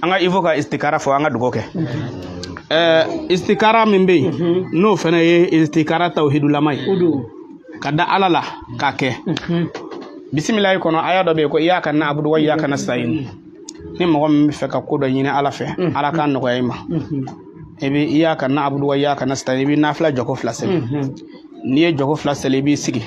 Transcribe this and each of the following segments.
An ka Ivo ka istikara fɔ, an ka dugawu kɛ. Istikara min bɛ yen, n'o fana ye istikara tawhidulama ye, ka da Ala la k'a kɛ. Bisimilayi kɔnɔ, aya dɔ bɛ yen ko iyaka na'budu wa iyaka nasta'in. Ni mɔgɔ min bɛ fɛ ka ko dɔ ɲini Ala fɛ, Ala k'a nɔgɔya i ma, i bɛ iyaka na'budu wa iyaka nasta'in, i bɛ nafila jɔko 2 seli. N'i ye jɔko 2 seli, i b'i sigi.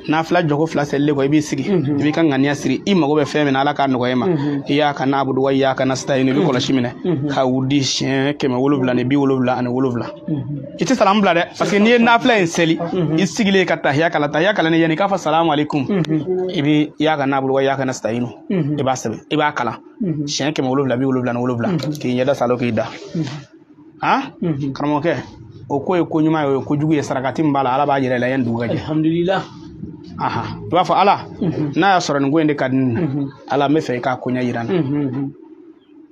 Nafila jɔko 2 selilen kɔ, i b'i sigi, i b'i ka ŋaniya siri, i mago bɛ fɛn min na, Ala k'a nɔgɔya i ma. Iyaka na'budu wa iyaka nasta'in, i bɛ kɔlɔsi minɛ ka wudi siɲɛ 777. I tɛ salamu bila dɛ, parce que n'i ye nafila in seli, i sigilen ka tahiya kalan, tahiya kalan yanni i k'a fɔ salamu aleykum, i bɛ iyaka na'budu wa iyaka nasta'in, i b'a sɛbɛn, i b'a kalan siɲɛ 777, k'i ɲɛda salo, k'i da. Han, karamɔgɔkɛ, o ko ye ko ɲuman ye, o ye kojugu ye. Sarakati min b'a la, Ala b'a yira i la yanni dugu ka jɛ. Alhamdulillah. Aha, i b'a fɔ Ala, n'a y'a sɔrɔ nin ko in de ka di ne na, Ala, n bɛ fɛ i k'a koɲɛ yira n na.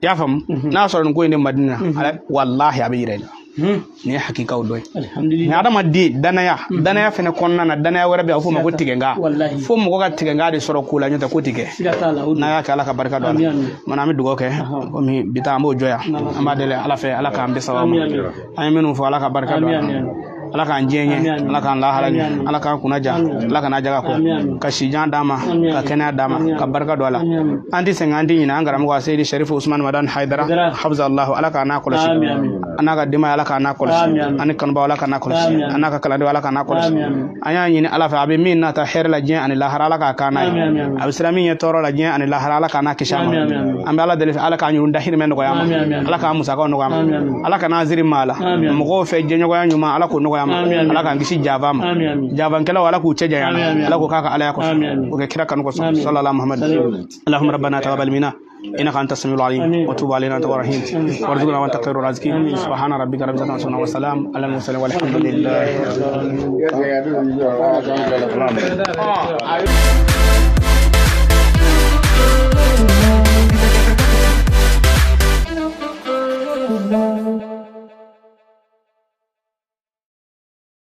I y'a faamu? N'a y'a sɔrɔ nin ko in de man di ne na, Ala, walahi, a bɛ yira i la. Nin ye hakikaw dɔ ye. Alhamdulillah. Ni adamaden danaya, danaya fɛnɛ kɔnɔna na, danaya wɛrɛ bɛ yen, a bɛ f'o ma ko tigɛnga. Fo mɔgɔ ka tigɛnga de sɔrɔ ko la, n'o tɛ ko tɛ kɛ. Siga t'a la, o don. N'a y'a kɛ, Ala ka barika don a la. Mana, an bɛ dugawu kɛ komi bi ta, an b'o jɔ yan. An b'a deli Ala fɛ, Ala k'an bɛɛ sababu ma. An ye minnu fɔ, Ala ka barika don a la. Ala k'an diɲɛ ɲɛ, Ala k'an lahara ɲɛ, Ala k'an kunna ja, Ala kana jaga kɔ, ka sijan d'an ma, ka kɛnɛya d'an ma, ka barika don a la. An tɛ sɛgɛn, an tɛ ɲinɛ an karamɔgɔ Seyidi Sherifu Usumani Madani Hayidara hafizallahu, Ala k'an n'a kɔlɔsi, an n'a ka denbaya, Ala k'an n'a kɔlɔsi, an ni kanubaw, Ala k'an n'a kɔlɔsi, an n'a ka kalandenw, Ala k'an n'a kɔlɔsi. An y'a ɲini Ala fɛ, a bɛ min nata hɛrɛ la diɲɛ ani lahara, Ala k'a k'an n'a ye. A bɛ siran min ɲɛ tɔɔrɔ la diɲɛ ani lahara, Ala k'an n'a kisi a ma. An bɛ Ala deli fɛ, Ala k'an ɲuru dahirimɛ nɔgɔya ma, Ala k'an musakaw nɔgɔya ma, Ala kana ziri maa la mɔgɔw fɛ, jɛɲɔgɔnya ɲuman, Ala k'o nɔgɔya ma, Ala k'an kisi java ma, javankɛlaw, Ala k'u cɛ janya, Ala k'o k'a ka Alaya kosɔn, o kɛ kira kanu kosɔn, sallallahu Muhammad. Allahumma rabbana taqabbal minna إنك أنت السميع العليم وتب علينا أنت الرحيم وارزقنا وأنت خير الرازقين. سبحان ربك رب العزة عما يصفون وسلام على المرسلين والحمد لله.